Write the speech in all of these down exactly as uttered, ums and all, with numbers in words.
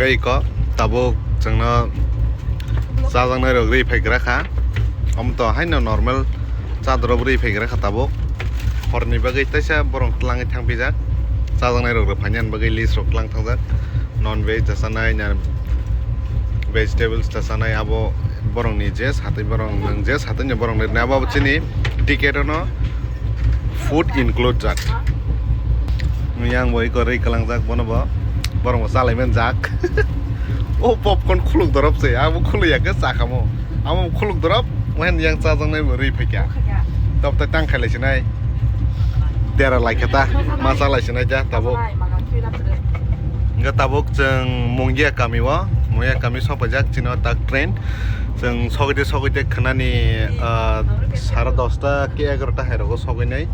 Iko tabuk chwngno chajaknai rok rwi phai gra kha. Omo to haino normal chadorok rwi phai gra kha tabuk. Horni bagwi teisa borok twlangwi thang pijak. Chajaknai rok rw phainani bagwi list rok twlang thangjak. Non veg ta chanai na vegetables ta chanai abo borokni je satwi borok nwng je satwi ni borok nai abo chini ticket ono food include jak. Yang bo iko rwi kwlangjak bono bo. Borok bo chalai man jak. O popcorn khuluk dorop se, abo khuluk ya khe cha kamo. Amo khuluk dorop, wahan yang chajaknai bo rwi phaikya. Tok tai tang khailai sinai. Dera lai khe ta, ma chalai sinai ja tabuk. Hwnkhe tabuk chwng Mungia kami o, Mungia kami sokpaijak chini o tak train. Chwng sogwi de sogwi de khwnani, ah, sare dosta ki egarota hai rogo sogwi nai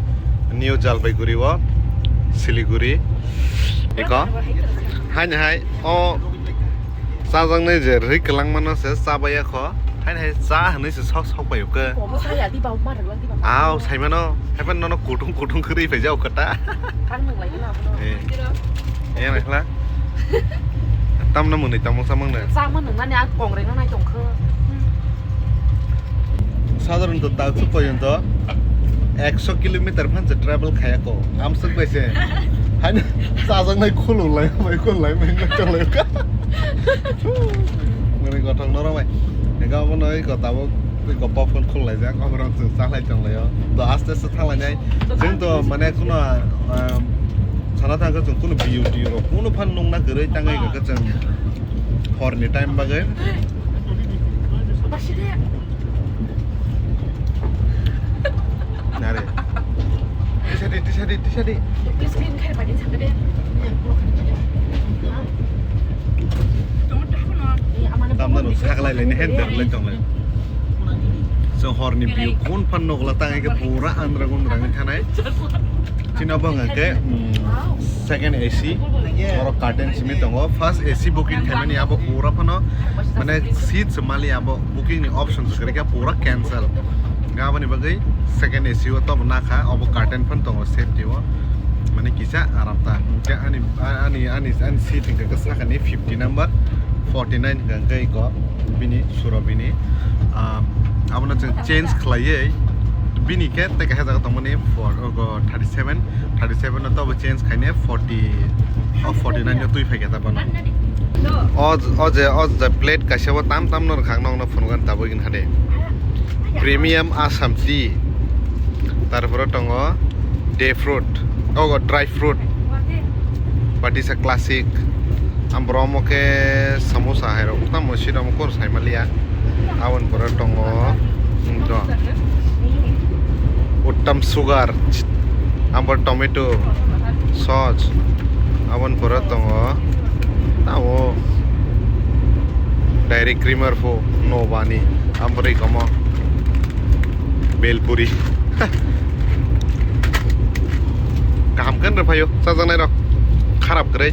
New Jalpaiguri o Siliguri. Iko haini hai o chajaknai je rwi kwlangmano se chabaiya kho. Haini hai cha hwnwi se sok sok bai khe. Aw saimano haipan nono kutung kutung kwrwi phaijak kho ta. Yang naikla. Tamno mwnwi tamo samang na. Sama nung nani ang kong reng nai tong kho. Sadharanto taksuk porjonto ekso kilometer phan se travel khaya ko. Amsuk bai se. Haino chajaknai khuluk lai bai khuluk lai bai tong lai ka. Mwnwi gothok norok bai. Ega obo noi ko tabuk twi ko popcorn khuluk lai jak. Oborok chwng cha lai tong lai o. To aste aste thang lai nai. Chwng to mane kuno, um, sana thang khe chwng kuno view tiyo rok kuno phan nung na kwrwi tangai khe chwng horni time bagwi. Nare. Tisa di, tisa di, tisa di. Tamno no saklai lai ni hen der lai tong lai. So horni view kun phan nokla tangai khe pura andra gundra wng thanai. Chini bo hwnka khe, mm, second A C, oro curtain simi tongo. First A C booking khaimani abo pura phano, mane, seat se mali abo booking ni option se kwrwi khe pura cancel. Aboni bagwi second A C o tobo nakha, obo curtain phan tongo safety o. Mane kisa aram ta. Hwnkhe ani, ani, ani, ani seat hwnkha khe sakani fifty number, forty nine hwnkha khe iko bini suro bini. Ah, abono chwng change khlaiwi bini khe tei kaisa jaga tongmani for, ogo thirty seven, thirty seven no tobo change khaine forty, o forty nine no twi phaikha ta bono. O, o je, o je plate kaisa bo tam tam no rwkhak nokno phunukgani tabuk wngkha de. Premium Assam tea, tarpore tongo day fruit, ogo dry fruit, batisa classic, amborok omo khe samosa hai rok tamo sida omo kor sai maliya. Aboni pore tongo, hmm, to, uttam sugar, abo tomato sauce, aboni pore tongo tamo dairy creamer pho nobani, aboni komo belpuri. Kaham khe rw phaio chajaknai rok, kharap kwrwi.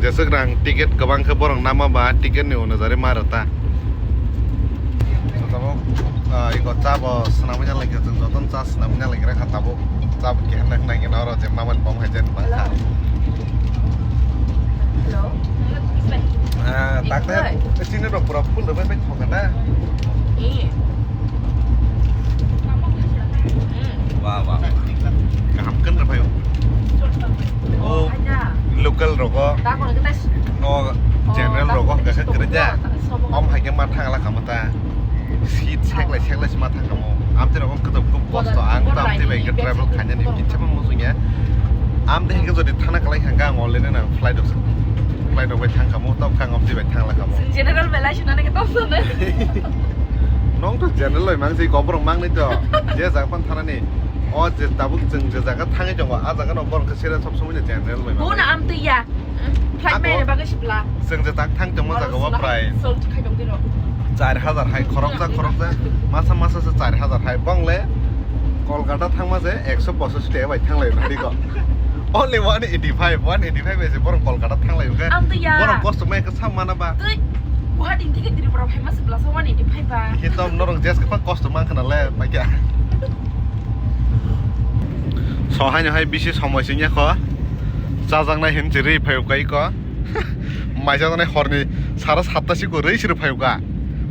Jeswk rang ticket kwbang khe borok nama ba ticket ni onujari ma rw ta. Tabuk, ah, iko cha bo swnamwi nang lai khe, chwng jotono cha swnamwi nang lai khe kha tabuk. Cha bo keha nang nang ino oro je mamani bom hai jen bang kha. Hello. Hello. Ah, tak tak. Chini rok pura full rw bai thok kha na. Eh. Wah, wah, wah. Kaham khe rw phaio. Oh, local rogo. O general rogo hwnkha khe kwrwi ja. Om hai khe ma thang la kha mo ta. Seat seklai seklai se ma thang kha mo. Amtwi rogo kwtal kub kosto. Ang to amtwi bai khe travel khainani kitsa ma muchung ya. Amtwi hai khe jodi thana kwlai kha ang already nang flight rok, flight rok bai thang kha mo. Tok kha ang amtwi bai thang la kha mo. General belai swnani khe tok swnai. Nong to general bai mang si, koborok mang nai to. Je jaga phan thanani. O je tabuk chwng je jaga thangwi tongo, a jaga no borok khe sere sob somoi no general bai mang. Bo na amtwi ya. Flight mai bagwi sibla. Chwng je tak thang tongma jaga o prai salt khai tong diro. Char hajar hai khoroksa khoroksa. Masa masa se char hajar hai. Bong le Kolkata thangma je ekso pochashi taka bai thanglai nadi ko. Only one eighty five, one eighty five bai se borok Kolkata thanglai khe. Amtwi ya. Borok kosto mai khe sam mana ba. Twi Guwahati theke Tripura phaima sibla sa one eighty five ba. Hitom norok jes khe kosto mang khna le paikya. So haino hai bisi somoi singya kho. Chajaknai hin chiri phai ukai ko. Mai chajaknai horni sara satta siko rwi siro phaio ka.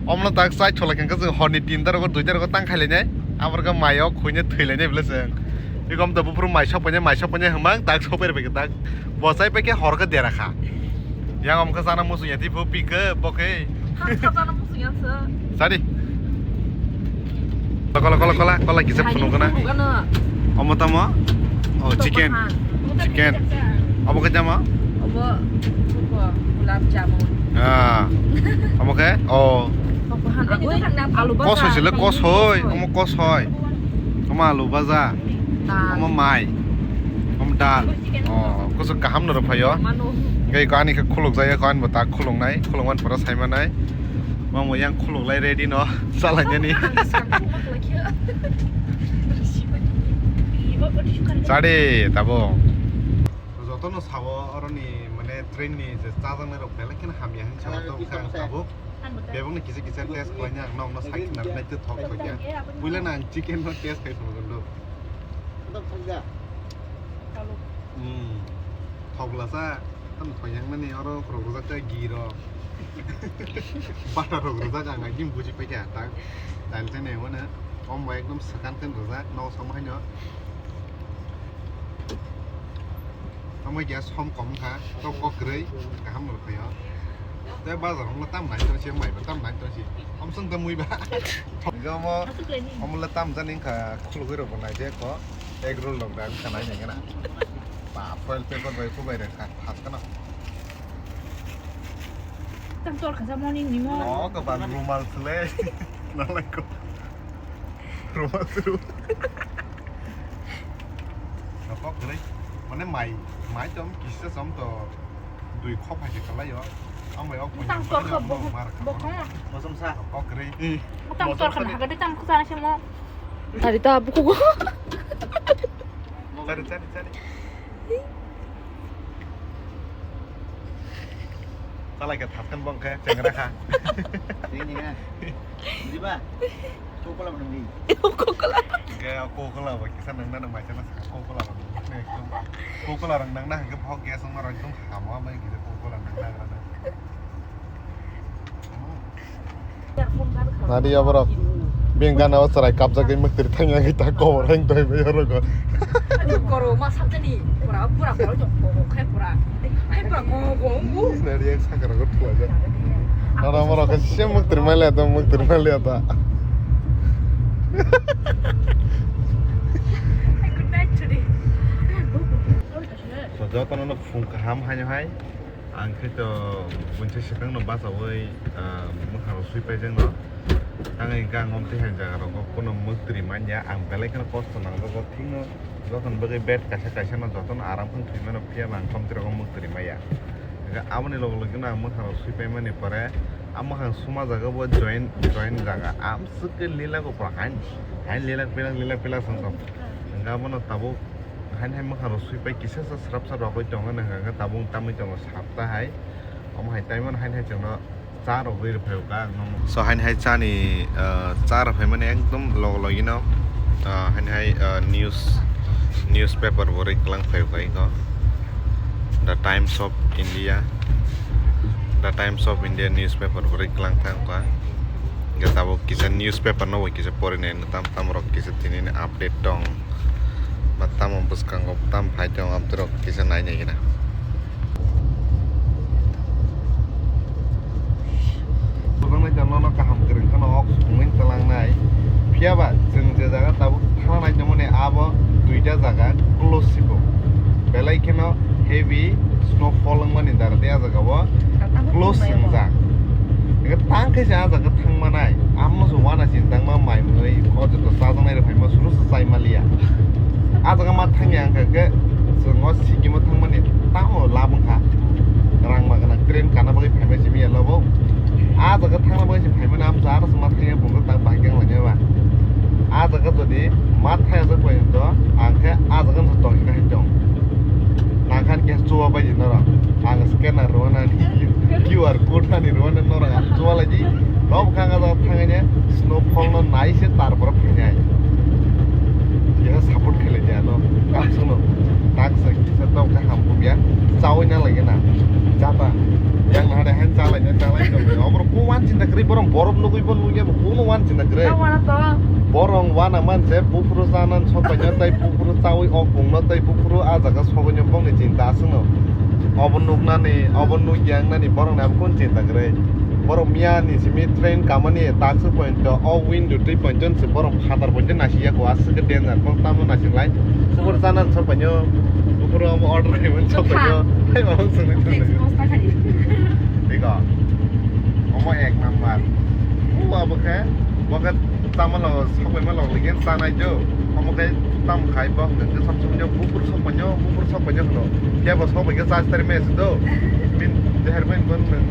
Omno tak chai thola khe chwng horni tinta rogo duita rogo tang khailainai. Aborok maio khuine thwilainai bwle chwng. Ikom to buphuru mai sok painai, mai sok painai hwmang tak sok pai bai tak. Bo chai pai khe hor khe dera kha. Yang om khe chana muchung ya tiphu pi khe bo khe. Ham sa chana muchung ya sa. Sadi. Kola, kola, kola, kola, kisa phunuk na. Omo tamo? Oh, chicken. Chicken. Obo khe tamo? Obo, obo gulab jamun. Ah. Obo khe? Oh. Kosoi sile, kosoi. Omo kosoi. Omo alu baja. Omo mai. Omo dal. Oh, kosoi kaham no rw phaio. Gai kani khe khuluk jaya, kani bo tak khuluk nai, khuluk man pora sai manai. Mamo yang khuluk lai ready no, chalai nani. Chade, tabo. Joto no sao, oroni, mane, train ni je chajaknai rok belai kheno hamya hin sao, to kha tabuk. Bebak ni kisa kisa test khlai ni ang nokno sai khna nai to thok thok ya. Buila na ang chicken no test khai thok gondo. Hmm. Thok la sa. Tamo thoi yang nani oro khorok rwjak khe ghee rok. Butter rok rwjak ang agini buji paikha tak. Dail tei nai wano. Om bai ekdom swkang khe rwjak. Nok samo haino. Tamo gas som kom kha. Tok kok kwrwi. Kaham rw phaio. Tei bazar wngkha tam nai tongsi, mai bo tam nai tongsi. Om swng tamo mui ba. Omo, omo le tam jani wngkha khulugwi rok bo nai je kho. Egg roll rok da wngkha nai nai gana. Ba, foil paper bai kubai rwkha, thas kheno. Tang tor kha sa morning ni mo. Oh, kwbang rumal sle. Nalai ko. Rumal sle. Apa kre? Mane mai, mai tom kisa som to dui khop hai kala yo. Amai ok. Tang tor kha bo, bo khong. Mosam sa. Apa kre? Tang tor kha na ga de tang kha sa mo. Tari ta buku. Chari, chari, chari. Chalai khe thaskan bong khe chengra kha. Ini ya. Diba? Coca-Cola menang di. Coca-Cola. Ge Coca-Cola ba kisa nang nang mai chana Coca-Cola ba. Coca-Cola rang nang nang ke phok gas ma rang tum hamo mai kisa Coca-Cola nang nang nang. Nadi aborok. Bini gana o chwrai kapjagwi mwktwiri thangya gwi ta kobor hai doi bai oro go. Ani koro ma sakjani pura pura koro jok koro khai pura. Hai pura go go ngu. Nadi yang sakara go thua ja. Nara mara ka sia mwktwiri mali ata mwktwiri mali ata. Good night today. So jotono no phung kaham haino hai. Ang khe to buinsa swkang no bachawi, ah, mwkhang rok swi paijak no. Tangwi hwnkhe ang omtwi hai jaga rogo kuno mwktwiri manya, ang belai kheno kosto nangjago thikno jotono bagwi bed kaisa kaisa no jotono aram khe thwi mano, phiya ba ang omtwi rogo mwktwiri maya. Hwnkhe aboni loge loge no ang mwkhang rok swi paimani pore a mwkhang suma jaga bo join, join jaga amswk khe lila go pura hain, hain lila pilak, lila pilak song song. Hwnkhe abono tabuk Haini hai mwkhang rok swi pai kisa sa srap sa rogwi tongo, nang hwnka khe tabuk tamwi tongo sapta hai. Omo hai taimano haini hai chwngno cha rogwi rwphai o ka ang no. So haini hai chani, ah, cha rwphaimani ekdom log logino, ah, haini hai, ah, news, newspaper bo rwi kwlang phai o ka iko. The Times of India, The Times of India newspaper bo rwi kwlang thang kha. Hwnkhe tabuk kisa newspaper no bo kisa porinai tam tam rok kisa tini ni update tong. Ma tamo bwskango tam phai tong, amtwrok kisa nai nai gina. Bwskango nono kaham kwrwng kheno ok songwi twlangnai. Phiya ba chwng je jaga tabuk thana nai tongmani abo duita jaga close sibo. Belai kheno heavy snowfall wngmani dara tei a jaga o close swngjak. Hwnkhe tang khe se a jaga thang manai. Amo se uanachi tangma mai mwnwi o joto chajaknai rok phaima suru se chai maliya. A jaga ma thangya hwnkha khe chwng o Sikkim o thangmani tamo lab wngkha. Rang ma gwnang train kana bagwi phaima simi ya labo. A jaga thangna bagwi se phaimani amsa aro se ma thangya bumrok tak bahai khe wnglainai ba. A jaga jodi ma thaya jak bai to ang khe a jaga no tong khe hai tong. Nang khan khe chuwa bai di norok. Ang scanner rwna ni Q R code nani rwna norok ang chuwa lai di. Nok bwkhang a jaga thangwi ne snowfall no nai se tar borok phainai. Keha support khlai di ano. Ang sono tak sa kisa tok kha ham bumya. Chawi na lagi na. Chata. Yang na hade hen chalai na chalai tong. Oborok ko wan chinta kwrwi, borok borok nugwi bo nugya bo kuno wan chinta kwrwi. Tamo na to. Borok wana man se buphuru chanan sok painyo tai buphuru chawi o bungno tai buphuru a jaga sogoinyo bongni chinta aswkno. Obo nuknani, obo nugya wngnani borok ni abo kun chinta kwrwi. Borok miya ni simi train kamani takswk point o window twi point se borok phatar point nasi ya ko aswk danger bong tamo nasi lai. Buphuru chanan sok painyo. Buphuru omo order khaimani sok painyo. Hai mama swnwi swnwi. Tiko. Omo ek number. O abo khe, bo khe tamo lo sok paima lo legen chanai jo. Omo khe tam khai bo hwnkhe sok sok nyo buphuru sok painyo, buphuru sok painyo hwno. Kebo sok paikhe chas tari mes do. Min deher bai bon nang.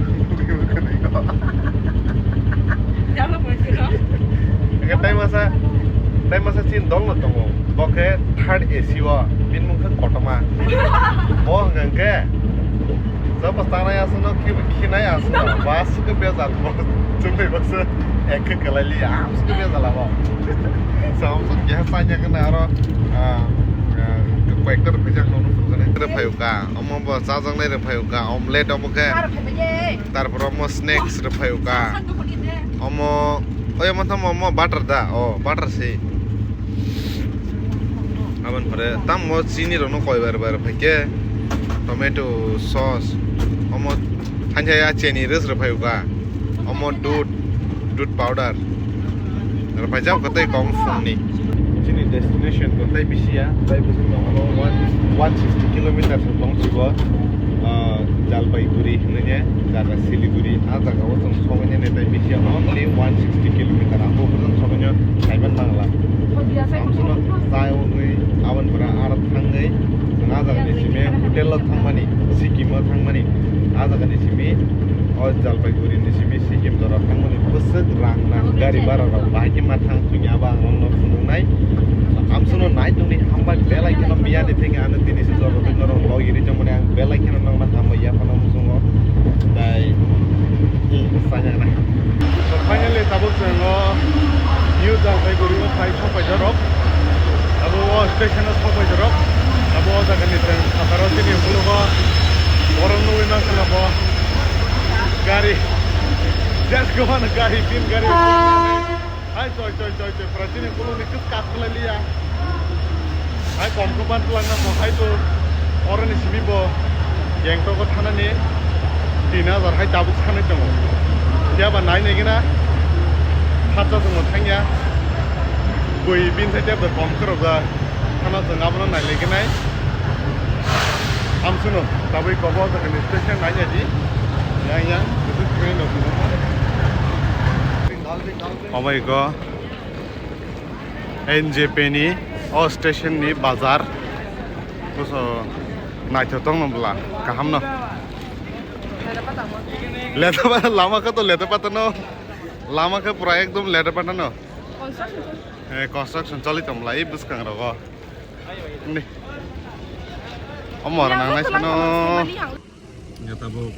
Jalo boy sino. Eke tai masa, tai masa chin dol no tongo. Bo khe third A C o, min mung khe kotoma. Bo hwnkhe, jobo tanai aswk no, khibi khinai aswk no. Ba aswk khe bejal bo. Chumui bo se ek khe kwlai li, aswk khe bejal abo. Sam sam khe sanya khe na aro, ah, ah, koi khe rwphaijak no nukho khe. Rwphai ka, omo bo chajaknai rwphai ka, omelette omo khe. Tarpor omo snacks rwphai ka. Omo, oya mantha omo butter da, o butter se. Aboni pore tamo chini rokno koi bar bar phaikhe tomato sauce, omo thansa ya cheni rwsrw phaio ka, omo dud, dud powder rwphaijak kwtwi kom phungni. Chini destination kwtai bisi ya, tai bwswk no omo one, one sixty kilometers tong sibo, ah, Jalpaiguri hinwi ne jaga Siliguri, ah jaga o chwng sogwi nai nai tai bisi ya only one sixty kilometer, ang bo bwswk sogwi no saiman bangla. Samsung no chai wnwi aboni pore aro thangwi chwng ah jaga ni simi hotel o thangmani, Sikkim o thangmani, ah jaga ni simi o Jalpaiguri ni simi Sikkim jora thangmani bwswk rang nang gari bara rok bahai khe ma thang thungya abo ang nokno phunuknai. Samsung no nai tongni hambai belai kheno miya ni thengwi ano tini se jora twi norok logiri tongmani ang belai kheno nokno hambai yaphano muchungo. Tai, hmm, sanya na. So finally tabuk chwng o New Jalpaiguri o phai sokpaijarok. Abo o station o sokpaijarok. Abo o jaga ni chwng phataro chini ukologo borok nugwi mankha na bo gari. Just go on gari, tin gari. Hai choi choi choi choi, pura chini ukologni kwk kak kwlai liya. Hai kom khe ban twlangna kok hai to oroni simi bo Gangtok o thanani tin hajar hai tabuk sanai tongo. Phiya ba nai nai gina khatsa tongo thangya. Bui bin thai tei kom khe rok ja thana jwng abono nai lai gina. Amsuno tabui kobo jaga ni station nai ya di. Yang yang, itu train no. Omo iko N J P ni o station ni bazar. Buso naithotok no bwla, kaham no. Leta pata, lama khe to leta pata no. Lama khe pura ekdom leta pata no. Eh, construction choli tong bwla, i bwskang rogo. Ni. Omo rang nang nai sano. Hingke tabuk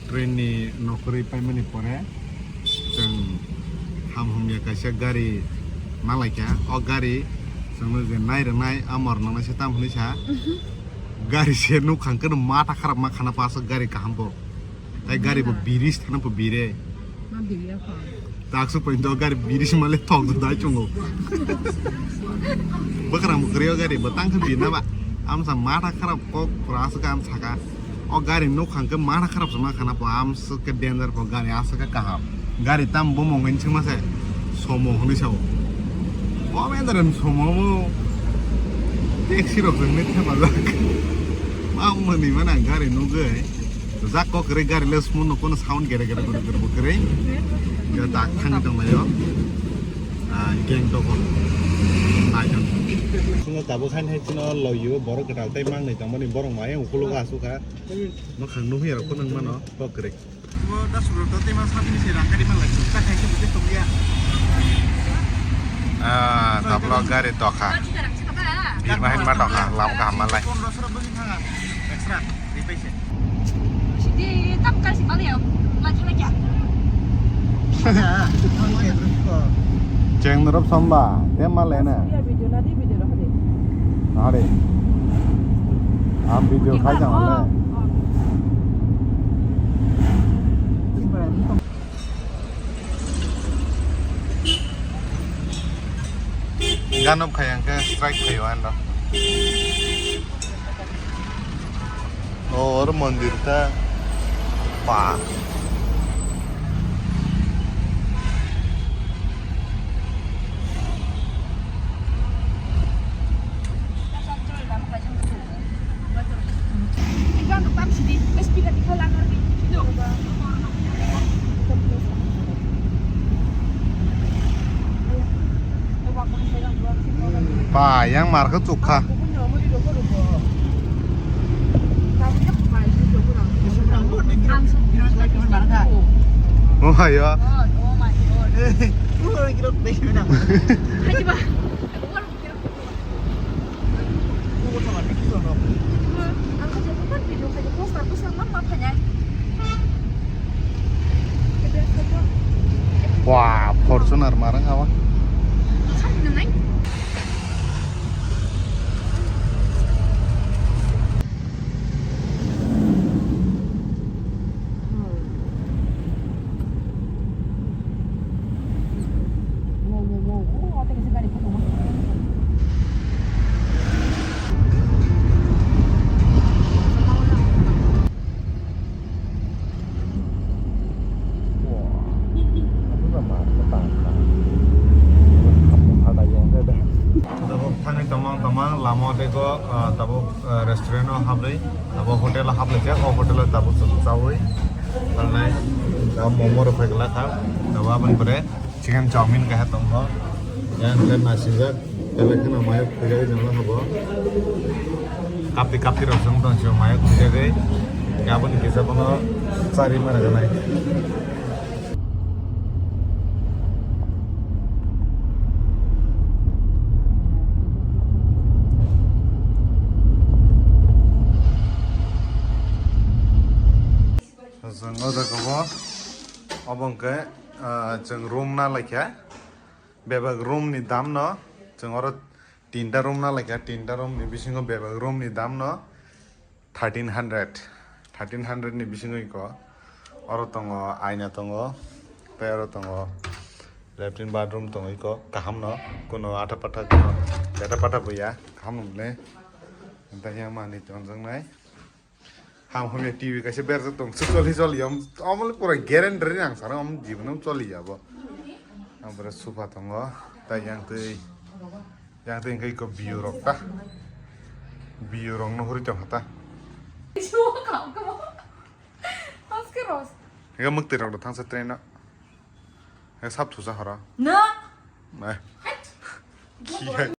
train ni nokhorwi paimani pore chwng ham hamya kaisa gari ma laikha. O gari chwngno je nai rwnai a morok nangnaisa tam hwnwi sa. Gari se nukhang khe matha kharap ma khana pa aswk gari kaham bo. Tai gari bo biris thana bo bire. Ma biriya kho. Taksuk pai do gari biri sima le thok dai chungo. Bakrang bwkrwi o gari bo tang khe birna ba. Amsa matha kharap kok pura aswk ang saka. O gari nukhang khe matha kharap sama khana po amswk khe danger po gari aswk khe kaham. Gari tam bumung hin sima se somo hwnwi sao. O mendra somo bo taxi rok jeng ne thema jak. Ma mani mana gari nugwi. Jak kok kwrwi gari le smono kono sound gere gere gere gere bo kwrwi. Ya dak thang tong layo. Ah, Gangtok o. Nai tong. Sungo tabuk han hai chino loyo borok kwtal tei mangnai tongmani borok maya ukulogo asukha. Makhang nukya rok kono mano kok kwrwi. Bo da suro to tei ma sabini se rang kari man lai. Ta khai se bujui tong ya. Ah, tablo gari tokha. Birma hin ma tokha, lam kaham ma lai. Pondro soro bujui thanga. Extra. Sidi tam kal si bali ya, ma thana kya? Cheng norok somba, te ma lena. Ya video na di video na hadi. Hadi. Am video khai jang le. Ano khai ang khe strike khayo ano. O, oro mondir ta. Pa. Pa, yang mar khe chukha. Oh, ayo. Wah, Fortuner marang awa. Tabuk thani tamang tamang lama tei go, ah, tabuk, ah, restaurant o hablwi, tabuk hotel o hablwi khe, o hotel o tabuk chwng chaui. Tanai, tabuk momo rok phai glak kha, tabuk aboni pore chicken chowmin kaha tongkho. Yang khe naisijak, belai kheno mayo khujagwi jwngo habo. Kapti kapti rok chwng tong sio mayo khujagwi. Aboni kisa bono chari mara ganai. Chwng o jaga o, obo hwnkhe, ah, chwng room na laikha. Bebak room ni dam no, chwng oro tinta room na laikha, tinta room ni bisingo bebak room ni dam no thirteen hundred, thirteen hundred ni bisingo iko. Oro tongo aina tongo, tei oro tongo latrine bathroom tongo iko kaham no, kuno ata pata kuno beta pata bo ya kaham no le. Tei yang mani tongjak nai. Ham hamya T V kaisa berajak tong, se choli choli, om, omo le pura guarantee ang sana, om jibono choli ya bo. Ang pura sofa tongo, tai yang twi, yang twi hwnkhe iko view rok ta, view rok no huri tong kha ta. Ego mwktwi rok do thangsa train no, ego sap thusa horo. Na. Eh. Kia.